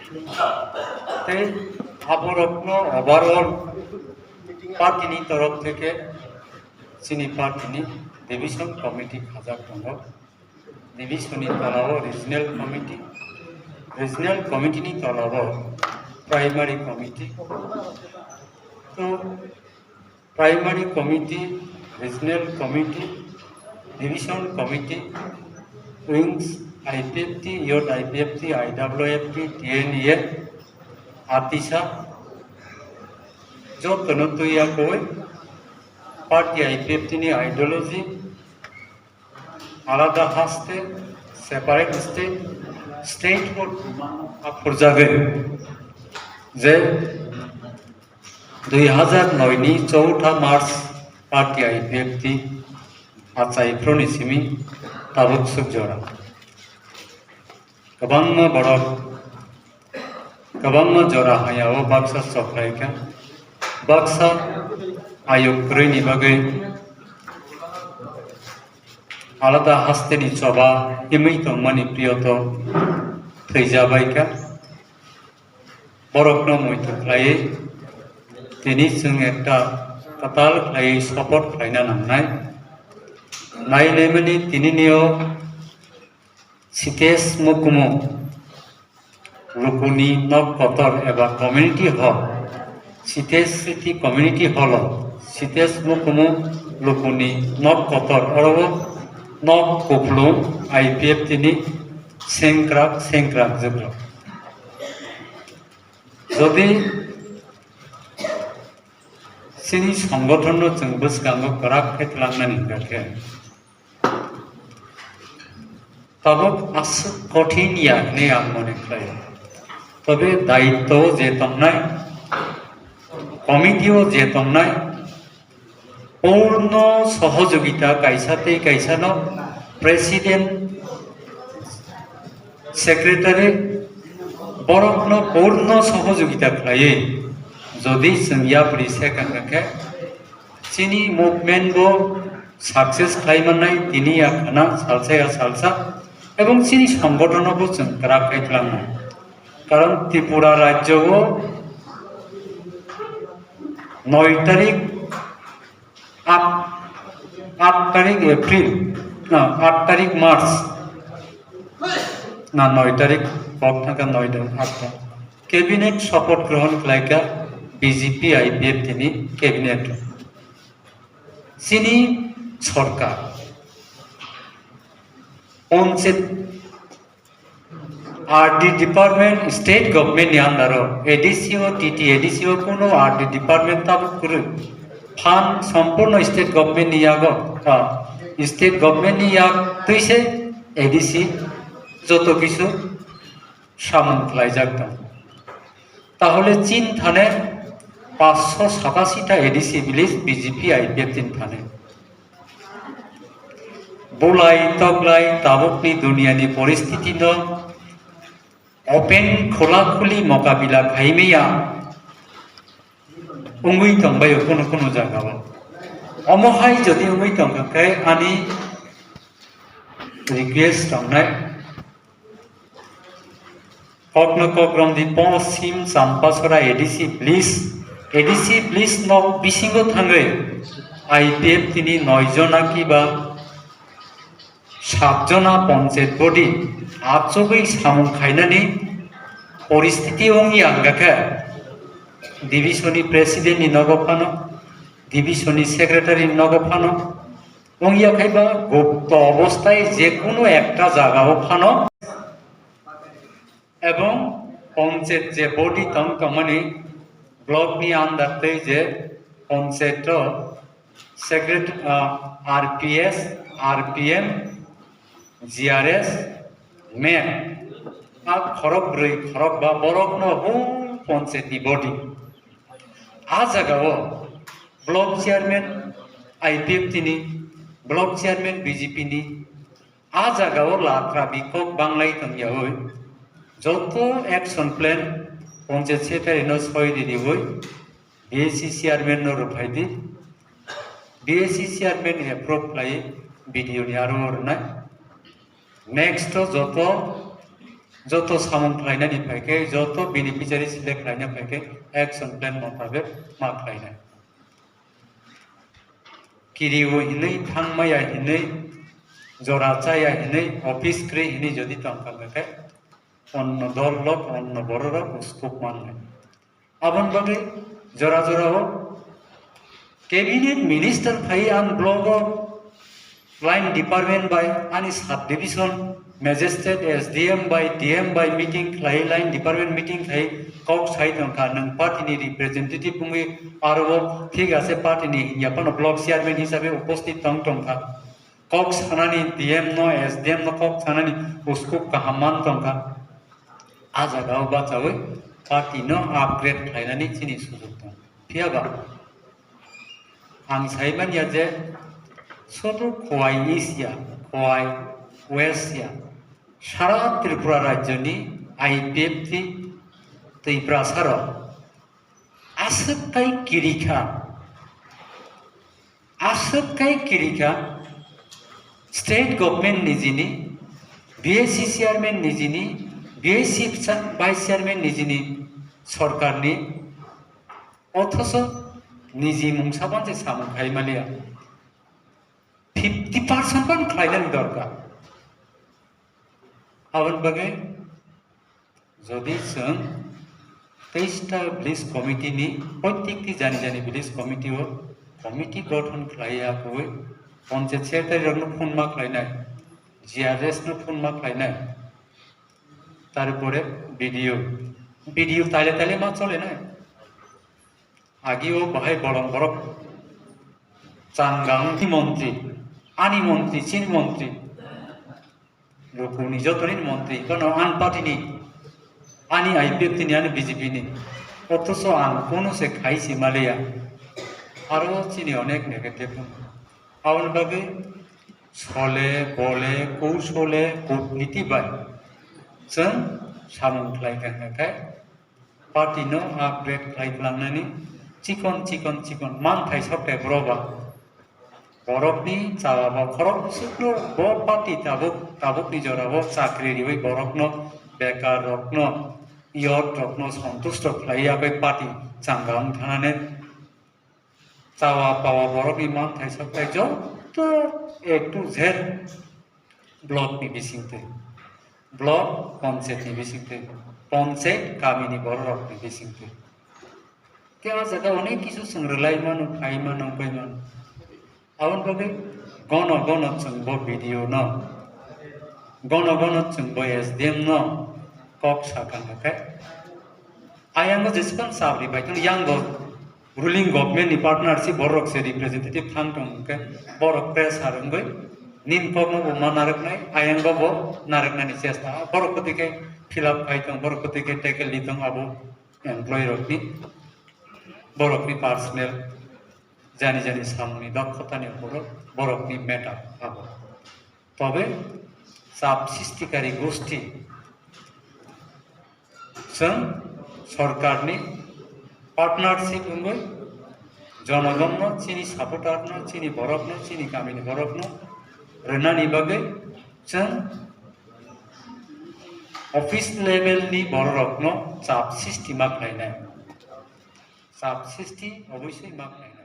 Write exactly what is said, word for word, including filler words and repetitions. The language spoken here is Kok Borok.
Tei aborokno overall party ni torof theke chini party ni division committee khajak tongo. Division ni tola o regional committee, regional committee ni tola o primary committee. To primary committee, regional committee, division committee, wings, I P F T, youth I P F T, I W F T, T N A, ATISA, jotono twiya koi party I P F T ni ideology, alada haste, separate state, state code aphurjagwi je dui hazar noi ni chowtha March party I P F T achai phro ni simi tabuk suk jora. Kwbangma borok Kwbangma jora haya o baksa chokhlai kha, baksa ayuk kwrwini bagwi alada hasteni choba himwi tongmani priyoto thwijabai kha. Borokno muitu khlaiwi tini chwng ekta kwtal khlaiwi support khlaina nangnai. Nailaimani tinini o Sitesh Mukumu lukuni nok kotor eba community hall, Sitesh City Community Hall o Sitesh Mukumu lukuni nok kotor oro o nok kupulung I P F T ni sengkrak sengkrak jwk rok. Jodi chini songgothon no chwng bwskango kwrak khe twlangnani hwnkha khe, Tabuk aswk kothin ya hinwi ang mone khlaio. Tobe daitto o je tongnai, committee o je tongnai, purno sohojogita kaisa tei kaisa no president, secretary, borok no purno sohojogita khlaiwi jodi chwng yapri se kha khe, Chini movement bo success khlai mannai tini ya khana salsa ya salsa, ebong chini songgothon no bo chwng kwrak khai twlangnai. Karon Tripura rajyo o noi tarik, aat, aat tarik April, na, aat tarik March, na, noi tarik, kok thangkha noi tarik, aat tarik. Cabinet support grohon khlaikha B J P I P F T ni cabinet. Chini sorkar, panchayat, R D department, state government ni under o A D C o, T T A D C o, kuno R D department tabuk kwrwi. Phan sompurno state government ni yago, ah, state government ni yak twi se A D C joto kisu samung khlaijak tong. Tahole chin thane panchsho satasi ta A D C village B J P I P F chin thane. Bulai toklai tabukni duniani poristiti no open khula khuli mokabila khaimaya wngwi tongbaio kunu kunu jagao. Omo hai jodi wngwi tongkha khe ani request tongnai. Kokno kok romdi Posim Champasora A D C village, A D C village nok bisingo thangwi I P F T ni noi jona kiba sat jona panchayat body achugwi samung khainani poristiti wngya wngkha khe division ni president ni nogo phano, division ni secretary ni nogo phano, wngya khai ba gupto obostai je kunu ekta jagao phano, ebong panchayat je body tong tongmani block ni under tei je panchayat o secret-, ah, R P S, R P M, G R S, map, a khorok brwi, khorok ba borok no whole panchayat ni body. A jaga o block chairman I P F T ni, block chairman B J P ni, a jaga o latra bikok banglai tongyawi joto action plan panchayat secretary no soi ridiwi D A C chairman no rwphaidi, D A C chairman approve khlai B D O ni aro rwnai. Next o joto Joto samung khlainani phaikhe, joto beneficiary select khlaina phaikhe, action plan motabek ma khlainai. Kiriwi hinwi, thangmaya hinwi, jora chaya hinwi, office kwrwi hinwi jodi tongkha khe, onno dol rok, onno borok rok uskuk mannai. Aboni bagwi jora jora o cabinet minister phai ang block o line department bai ani sub division magistrate, S D M bai, D M bai meeting khlai, line department meeting khlai kok sai tongkha, nwng party ni representative wngwi aro o thik ase party ni hingya phano block chairman hisabe uposthit tong tongkha. Kok sanani D M no, S D M no kok sanani uskuk kaham man tongkha. A jaga o bachawi party no upgrade khlainani chini sujuk tong. Phiya ba ang sai manya je soto Khowai East ya, Khowai West ya, sara Tripura rajyo ni I P F T Tiprasa rok aswk kai kirikha, aswk kai kirikha state government nijini, B A C chairman nijini, B A C cha-, vice chairman nijini sorkar ni, othoso niji mungsa ban se samung khai maliya. Fifty percent ban khlainani dorkar. Aboni bagwi jodi chwng teista village committee ni, proitekti jani jani village committee o committee gothon khlai ya koi, panchayat secretary rok no phone ma khlainai, G R S no phone ma khlainai, tarpore B D O, B D O taile taile ma cholenai. Agi o bahai bolong borok changgang ni montri, ani montri, chini montri, rukuni jotoni montri, kono an party ni, ani I P F T ni, ani B J P ni, othoso ang kono se khai si maliya, aro chini onek negative. Aboni bagwi sole, bole, kousole, kutniti bai chwng samung khlai kha, kha, kha. Party no upgrade khlai phlangmani chikon chikon chikon manthai sok khe boro ba. Borokni chawa bo khorok bwswkno bo party tabuk, tabukni jora bo chakri riwi borokno bekar rokno, youth rokno santusto khlai ya bai party changa wng thanani. Chawa pawa borokni manthai sok tai joto A to Z block ni bisingtwi, block panchayat ni bisingtwi, panchayat kami ni borok rok ni bisingtwi. Tei o jaga onek kisu chwng rwlai mano, khai mano, wngwi mano. Aboni bagwi gono gono chwng bo B D O no, gono gono chwng bo S D M no kok sakha hwnkhe, ayang o jeswkang sabri bai tong yang bo ruling government ni partnership borok se representative thang tong hwnkhe borok pressure wngwi nin kokno bo ma narwknai, ayang bo bo narwknani chesta. Borok kwtwi khe fill up khai tong, borok kwtwi khe tackle di tong abo employee rokni, borokni personal jani jani samungni dokhotani borok, borokni matter abo. Tobe chap sristikari gosti chwng sorkarni partnership wngwi jonogongno, chini supporterno, chini borokno, chini kamini borokno rwnani bagwi chwng office level ni bororokno chap sristi ma khlainai. Chap sristi obosoi ma khlainai.